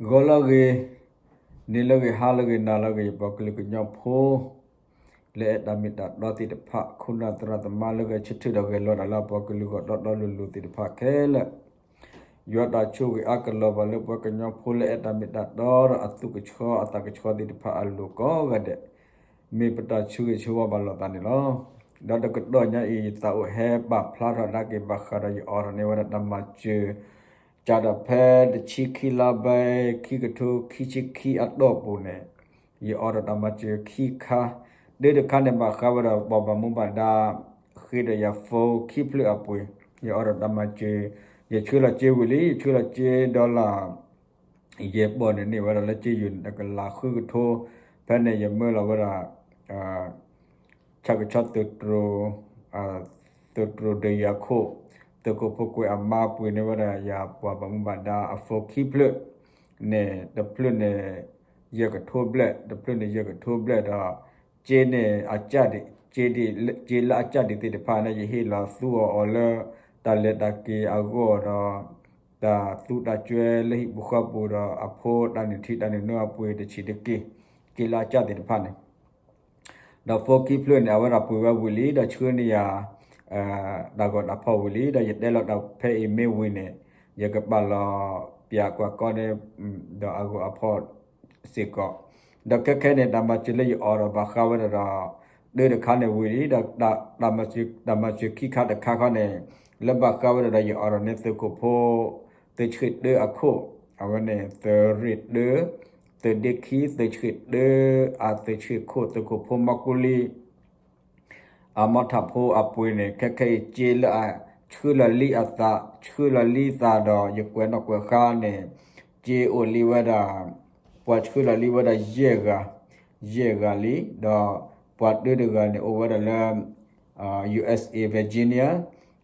ဂီၤလၢအဂ့ၤ, နံၤလၢအဂ့ၤ, ဟါလၢအဂ့ၤ, နၤလၢအဂ့ၤ, ယပှၤကလုာ်ကညီဖိ လၢအဲၣ်တၢ်မ့ၢ်တၢ်တီသ့ၣ်တဖၣ်, ခိၣ်နၢ်သရၣ်သမါလၢဂဲၤဆၢထၢၣ်ဒီးဂဲၤလိာ်တၢ်လၢအပှၤကလုာ်ဂီၢ်တီတီလိၤလိၤသ့ၣ်တဖၣ်ခဲလၢာ်, ယွၤတၢ်ဆိၣ်ဂ့ၤအါကလီၤဘၣ်လၢပှၤကညီဖိလၢအဲၣ်တၢ်မ့ၢ်တၢ်တီဒီးအသူၣ်ကဆှီအသးကဆှီသ့ၣ်တဖၣ်အလိၤကိးဂၤဒဲး, မ့ၢ်ပတၢ်ဆၢဂ့ၤဆၢဝါဘၣ်လိာ်သးန့ၣ်လီၤ. ဒီးတကတီၢ်ညါအံၤ ယသးအိၣ်ဟဲပာ်ဖျါထီၣ်ဒၣ်က့ၤဘၣ်ဃးဒီးယအိးထီၣ်န့ၢ်ဝဲဒၣ်တၢ်မၤစၢၤ စးထီၣ်ဖဲတဆံခံလါဘဲ ခံကထိခံဆံခံအတီၢ်ပူၤန့ၣ်, ယအိးထီၣ်တၢ်မၤစၢၤခံခါ, တၢ်တခါန့ၣ်ဘၣ်ဃးဝဲဒီးပှၤဘၣ်မူဘၣ်ဒါ ဃ့ဒီးယၤ phone ခံဖျၢၣ်အပှ့ၤ, ယအိးထီၣ်တၢ်မၤစၢၤ, ယဆှၢလီၤစ့ဝံၤလံ, ယဆှၢလီၤစ့ dollar ယဲၢ်ပီၢ်န့ၣ်န့ၢ်ဝဲဒၣ်လၢစ့ယိၤန့ၣ် တကလးဃုကထိ, ဖဲန့ၣ်ယမၢလီၤဝဲဒၣ် ဆၣ်ကဆီသုးတြိၤ, သုးတြိၤဒုးယၤခိၣ်, သုးခိၣ်ဖိကွဲးအမါပှ့ၤန့ၢ်ဝဲဒၣ်ယၤပှၤဘၣ်မူဘၣ်ဒါအ phone ခံဖျၢၣ်န့ၣ်, တဖျၢၣ်န့ၣ် ယဲၢ်ကထိဘျဲၣ်, တဖျၢၣ်န့ၣ်ယဲၢ်ကထိဘျဲၣ်ဒီး စ့န့ၣ် အစၢ်ဒံး, စ့လၢအစၢ်ဒံးသ့ၣ်တဖၣ်န့ၣ် ယဟ့ၣ်လီၤသူအီၤအီၤလၢ တၢ်လဲၤတၢ်က့ၤအဂီၢ်ဒီး တၢ်သူတၢ်စွဲလၢဟံၣ်ပူၤဃီပူၤဒီး အဖိတၢ်နုၢ်ထံတၢ်နုၢ်နိအပှ့ၤတဆံးတက့ၢ်, စ့လၢအစၢ်သ့ၣ်တဖၣ်န့ၣ် ဒီး phone ခံဖျၢၣ်န့ၣ် အဝဲဒၣ်ပှ့ၤဝဲဝံၤလံ ဒီးဆှၢန့ၢ်ယၤ တၢ်ဂီၤတၢ်ဖီၣ်ဝံၤလံ ဒီးယတဲလီၤတၢ်ဖဲအံၤမ့ၢ်ဝံၤန့ၣ် ယကပာ်လီၤပၠးကွၢ်ကီန့ၣ် ဒီးအဂီၤအဖီၣ်စ့ၢ်ကီး, ဒီးခဲခဲန့ၣ် တၢ်မၤစၢၤလၢယအိးထီၣ်ဘၣ်ဃးဝဲဒၣ်ဒီး တၢ်တခါန့ၣ်ဝံၤလံ ဒီး တၢ်မၤစၢၤခံခါတခါခီန့ၣ် လၢဘၣ်ဃးဝဲဒၣ်ဒီးယအိးထီၣ်န့ၢ်သုးခိၣ်ဖိ သုးဆှံၣ်တၢအခိၣ်, အဝဲန့ၣ် သုးရ့ၣ်တၢ သုးဒ့ခံ သုးဆှံၣ်တၢ အသုးဆှံၣ်ခိၣ် သုးခိၣ်ဖိမီၢ်ကူလံ အမီထၣ်ဖိအပှ့ၤန့ၣ် ခဲခဲအံၤစ့လၢအဆှၢလီၤလံအသး ဆှၢလီၤလံသးဒီး ယကွဲးနီၣ်ကွဲးဃါန့ၣ် စ့အိၣ်လံဝဲဒၣ် ပှၤဆှၢလီၤလံဝဲဒၣ်ယဲၢ်ဂၤ, ယဲၢ်ဂၤလံ ဒီးပှၤတၢတဂၤန့ၣ်အိၣ်ဝဲဒၣ်လၢ USA Virginia,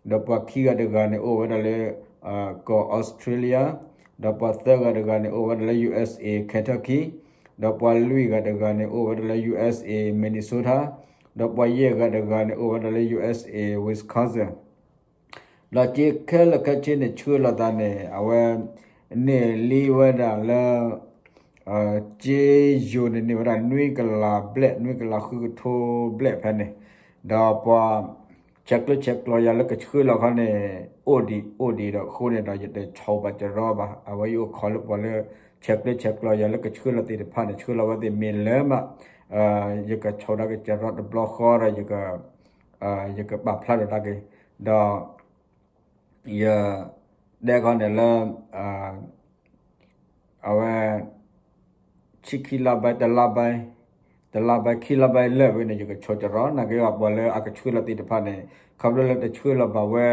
ဒီးပှၤခံဂၤတဂၤန့ၣ်အိၣ်ဝဲဒၣ်လၢ ကီၢ် Australia, ဒီးပှၤသၢဂၤတဂၤန့ၣ်အိၣ်ဝဲဒၣ်လၢ USA Kentucky, ဒီးပှၤလွံၢ်ဂၤတဂၤန့ၣ်အိၣ်ဝဲဒၣ်လၢ USA Minnesota, ဒီးပှၤယဲၢ်ဂၤတဂၤန့ၣ်အိၣ်ဝဲဒၣ်လၢ USA Wisconsin, ဒီးစ့ခဲလၢာ်ခဲဆ့န့ၣ်ဆှၢလီၤသးန့ၣ် အဝဲ န့ၢ်လံဝဲဒၣ်လၢ စ့ယိၤန့ၣ်န့ၢ်ဝဲဒၣ်နွံကလးဘျဲၣ် နွံကလးဃုကထိဘျဲၣ်ဖဲန့ၣ်, ဒီးပှၤ ဆဲးကျၢဆဲးကျိးယၤလၢကဆှၢလီၤခီန့ၣ် အိၣ်ဒံးအိၣ်ဒံးဒီးအဃိန့ၣ်ဒီး ယတဆီၣ်ဘၣ်ကရီဘၣ် အဝဲယအိၣ်ခိးလၢပှၤလၢ ဆဲးကျၢဆဲးကျိးယၤလၢကဆှၢလီၤသ့ၣ်တဖၣ်န့ၣ် ဆှၢလီၤဝဲသ့ၣ်မ့ၢ်လၢမး ယကဆီၣ်ဒၣ်ကစရီတဘျီဃီဒီး ယကပာ်ဖျါထီၣ်တၢ်က့ၤ ဒီး ယ တဲခီန့ၣ်လၢ အဝဲ ဆံခံလါဘဲ တလါဘဲ တလါဘဲ ခံလါဘဲလၢာ်ဝဲန့ၣ် ယကဆီၣ်ကရီ နာ်က့အပှၤလၢအကဆှၢလီၤသ့ၣ်တဖၣ်န့ၣ် ခီဖျိလၢတဆှၢလီၤဘၣ်ဝဲ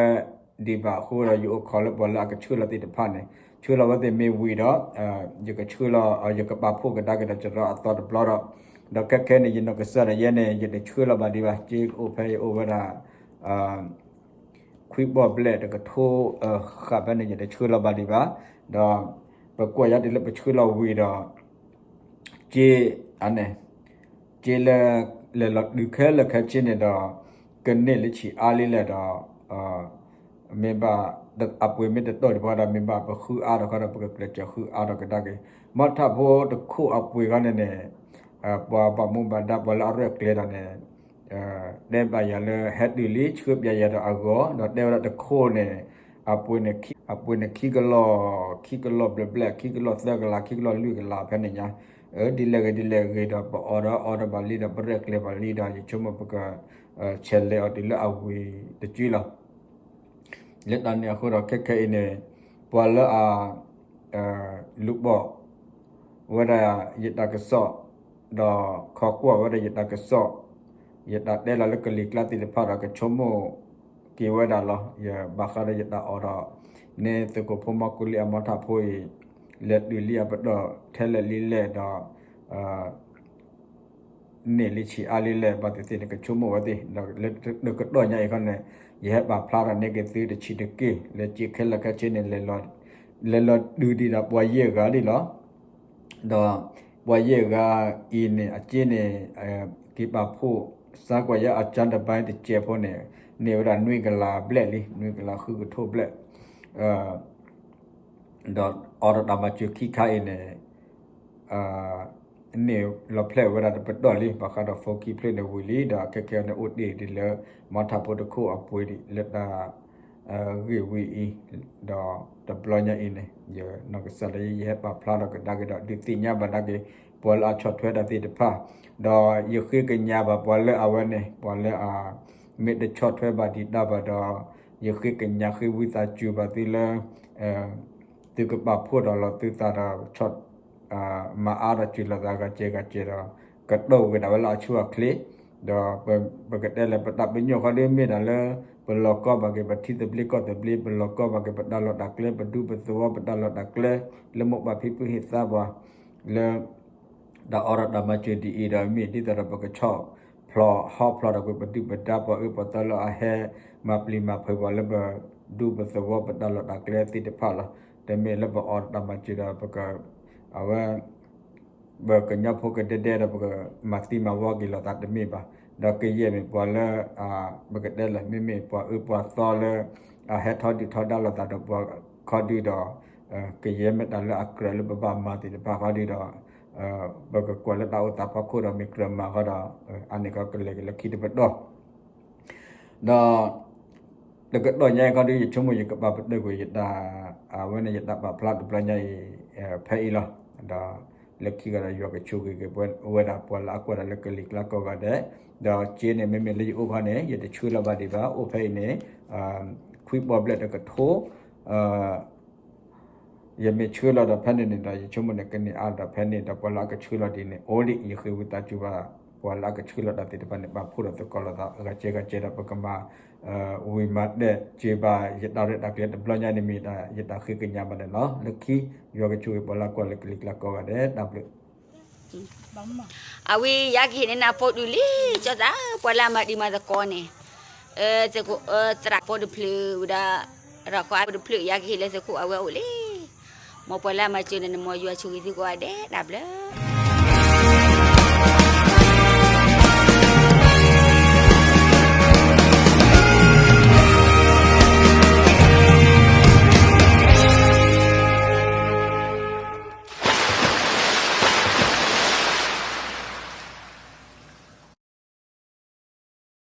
ဒံးဘၣ်အဃိဒီး ယအိၣ်ခိးလၢပှၤလၢအကဆှၢလီၤသ့ၣ်တဖၣ်န့ၣ် ဆှၢလီၤဝဲသ့ၣ်မ့ၢ်ဝံၤဒီး ယကဆှၢလီၤ ယကပာ်ဖှိၣ်ကဒါက့ၤဒီးကရီအသီတဘျီဒီး ဒီးခဲခဲန့ၣ် ယနီၢ်ကစၢ်ဒၣ်ယဲန့ၣ် ယတဆှၢလီၤဘၣ်ဒံးဘၣ် စ့အိၣ်ဖဲယအိၣ်ဝဲဒၣ် ခွံဘီၣ်ဘျဲၣ်တကထိ ဃာ်ဖဲန့ၣ် ယတဆှၢလီၤဘၣ်ဒံးဘၣ်, ဒီး ပကွၢ်ယါတုၤလၢပဆှၢလီၤဝံၤဒီး စ့ အန့ၣ် စ့လၢ လဲၤလီၤတုၤခဲလၢာ်ခဲဆ့န့ၣ်ဒီး ကန့ၢ်လၢဆံးအါလံလဲၣ်ဒီး မ့ၢ်ဘၣ် အပှ့ၤမ့ၢ်တတီၢ်ဒံးဘၣ်ဒီး မ့ၢ်ဘၣ်ပဃုအါထီၣ်ဃီဒီး ပကကျဲးစၢးဃုအါထီၣ်ကဒါက့ၤ မီထၣ်ဖိတခိၣ်အပှ့ၤဃီန့ၣ်န့ၣ် ပှၤဘၣ်မူဘၣ်ဒါပှၤလၢအရဲၣ်ကျဲၤတၢ်န့ၣ် တဲဘၣ်ယၤလၢဟဲတုၤလံ ဆှၢပျးယၤဒီးအဂီၢ် ဒီးတဲဝဲဒၣ်တခိၣ်န့ၣ် အပှ့ၤန့ၣ်ခံကလီၢ် ခံကလီၢ်ဘျဲၣ်ဘျဲၣ် ခံကလီၢ်သၢကလး ခံကလီၢ်လွံၢ်ကလးဖဲန့ၣ်ညါ ဒ်လဲၣ်ဂ့ၤဒ်လဲၣ်ဂ့ၤဒီး ပအီၣ်ဒီးအီၣ်ဒီးဘၣ်လံဒီး ပရဲၣ်ကျဲၤဘၣ်လံဒီး ယဆိကမိၣ်ပက ဆဲးလဲၤအီၤတုၤလၢအဝံၤတစုလီၤ. လၢတၢ်န့ၣ်အဃိဒီး ခဲခဲအံၤန့ၣ် ပှၤလၢအ လူၤပိာ် ဝဲဒၣ်ယတၢ်ကစီၣ် ဒီးခိးကွၢ်ဝဲဒၣ်ယတၢ်ကစီၣ် ယတၢ်တဲလီၤလၢကလံၤကျါသ့ၣ်တဖၣ်ဒီး ကဆိကမိၣ်က့ၤဝဲဒၣ်လီၤ. ယဘၣ်ဃးဒီးယတၢ်အိၣ်ဒီး န့ၢ်သုးခိၣ်ဖိမီၢ်ကူလံအမီထၣ်ဖိအံၤ လဲၤတုၤလံအပတီၢ်ထဲလဲၣ်လံလဲၣ်ဒီး န့ၢ်လံဆံးအါလံလဲၣ် ဘၣ်သ့ၣ်သ့ၣ်န့ၣ် ကဆိကမိၣ်ဝဲသ့ၣ် ဒီးလၢတကတီၢ်ညါအံၤခီန့ၣ် ယဟဲပာ်ဖျါထီၣ်န့ၢ်က့ၤသုတဆံးတက့ၢ် လၢစ့ခဲလၢာ်ခဲဆ့န့ၣ် လဲၤလီၤတုၤဒံးဒီးပှၤယဲၢ်ဂၤဒံးလီၤ. ဒီးပှၤယဲၢ်ဂၤအံၤန့ၣ် အစ့န့ၣ် က့ၤပာ်ဖှိၣ် စါကွၢ်ယါအကၠါတဘါတစဲးဖိန့ၣ် န့ၢ်ဝဲဒၣ်နွံကလးဘျဲၣ်လံ နွံကလးဃုကထိဘျဲၣ် ဒီးအီဒီးတၢ်မၤစၢၤခံခါအံၤန့ၣ် န့ၢ်လီၤဖျဲၣ်ဝဲဒၣ်တပတီၢ်လံ ဘၣ်ဃးဒီး phone ခံဖျၢၣ်န့ၣ်ဝံၤလံ ဒီးခဲခဲအံၤန့ၣ်အိၣ်တ့ၢ်ဒ်လၢ မီထးဖိတခိၣ်အပှ့ၤလၢတၢ် ဂ့ၢ်ဝံၤအံၤ ဒီးတဘျီညါအံၤန့ၣ် ယနီၢ်ကစၢ်လၢယဟဲပာ်ဖျါထီၣ်ကဒါက့ၤဒီး ဒုးသ့ၣ်ညါဘၣ်ဒၣ်က့ၤ ပှၤလၢအဆီၣ်ထွဲတၢ်သ့ၣ်တဖၣ် ဒီးယဃ့ကညးဘၣ်ပှၤလၢအဝဲန့ၣ် ပှၤလၢအ မ့ၢ်တဆီၣ်ထွဲဘၣ်ဒံးတၢ်ဘၣ်ဒီး ယဃ့ကညးဃ့ဝံသးစူၤဘၣ်သုလၢ သုကပာ်ဖှိၣ်ဒီးလီၤသုသးဒီး မၤအါထီၣ်စၢၤလိာ်သးဂၤစဲးဂၤစဲးဒီး ကတီၢ်ဝဲဒၣ်ဝဲလၢအဆိအချ့ ဒီးပကတဲလၢပတၢ်ပညိၣ်ဃီဒ်မ့ၢ်ဒၣ်လၢ ပလီၤကီဘၣ်က့ၤပထံသဘျ့ကီၢ်သဘျ့ ပလီၤကီဘၣ်က့ၤပတၢ်လီၢ်တၢ်ကျဲ ပဒူပသဝီပတၢ်လီၢ်တၢ်ကျဲ လၢမိၢ်ပၢ်ဖံဖုဟ့ၣ်သါပှၤ လၢ တၢ်အီဒီးတၢ်မၤစၢၤဒ်အံၤဒီး မ့ၢ်ဒ်သိးဒီးပကဆီၣ်ဖျိးဟီဖျိးဒီးကွံာ်ပဒုၣ်ပဒါပှၤအၢပှၤသီလၢအဟဲ မၤပျံၤမၤဖုးပှၤလၢပဒူပသဝီပတၢ်လီၢ်တၢ်ကျဲသ့ၣ်တဖၣ်လီၤ. တမ့ၢ်လၢပအီဒီးတၢ်မၤစၢၤဒီး ပက အဝဲ ပကညီဖိကဒဲဒဲဒီး ပကမၤသံမၤဝီက့ၤလိာ်သးတမ့ၢ်ဘၣ်. ဒီးကယဲၢ်မ့ၢ်ပှၤလၢ ပကတဲလၢ မ့မ့ၢ်ပှၤအၢပှၤသီလၢ အဟဲထီဒုၣ်ထီဒါလိာ်သးဒီးပှၤခီဒုဒီး ကယဲၢ်မ့ၢ်တၢ်လၢအကြၢးလၢပဘၣ်မၤသ့ၣ်တဖၣ်ခီဒုဒီး ပကကွၢ်လၢတၢ်အိၣ်သးဖီခိၣ်ဒီးမ့ၢ်ကြၢးမၤဃီဒီး အန့ၣ်ခီကလဲၤက့ၤလၢခံတပတီၢ် ဒီး တကတီၢ်ညါအံၤခီဒု ယဆိကမိၣ်ယကပာ်ပတုာ်ကွံာ်ယတၢ် အဝဲန့ၣ်ယတၢ်ပာ်ဖျါတဘျီညါအံၤ ဖဲအံၤလီၤ. ဒီးလၢခံကဒီးယွၤကဆိၣ်ဂ့ၤက့ၤဝဲဒၣ်ပှၤလၢအကွၢ်တၢ်လၢကလံၤကျါကိးဂၤဒဲး, ဒီးစ့န့ၣ် မ့မ့ၢ်လၢယအိၣ်ခီန့ၣ် ယတဆှၢလီၤဘၣ်ဒံးဘၣ် အိၣ်ဖဲအံၤန့ၣ် ခွံပီဘျဲၣ်တကထိ ယမ့ၢ်ဆှၢလီၤဒီးဖဲန့ၣ်န့ၣ်ဒီး ယဆိကမိၣ်န့ၣ် ကန့ၢ်အါဒီးဖဲန့ၣ်ဒီး ပှၤလၢအကဆှၢလီၤဒ်န့ၣ် အိၣ်လံ ယဃ့ဝံသးစူၤဘၣ် ပှၤလၢအကဆှၢလီၤတၢ်သ့ၣ်တဖၣ်န့ၣ် ပာ်ဖှိၣ်ဒီးသကိးလိာ်သး ဂၤစဲဂၤစဲဒီး ပကမၤ ဝံၤမၤဒဲးစ့ဘၣ် ယတၢ်ရဲၣ်တၢ်ကျဲၤတဘျီညါန့ၣ်မ့ၢ် ယတၢ်ဃ့ကညးဘၣ်န့ၣ်လီၤ. လၢခံ ယွၤကဆိၣ်ဂ့ၤပှၤလၢအကွၢ်လၢကလံၤကျါကိးဂၤဒဲး တၢ်ဘျုး အဝဲယကဟ့ၣ်န့ၢ်နၤဖိဒုးလံ ကၠီသး ပှၤလၢအမၤဒံးမၤသကိးန့ၣ် သရၣ်ဖိတဖျၢၣ်ဝဲဒၣ် ရၣ်ဃီဖိတဖျၢၣ် ယကဟ့ၣ်လၢသုးခိၣ်အဝဲအိၣ်လံ. မ်ပှၤလၢအမၤစၢၤန့ၣ် မ်ယွၤဆိၣ်ဂ့ၤသုကိးဂၤဒဲး တၢ်ဘျုး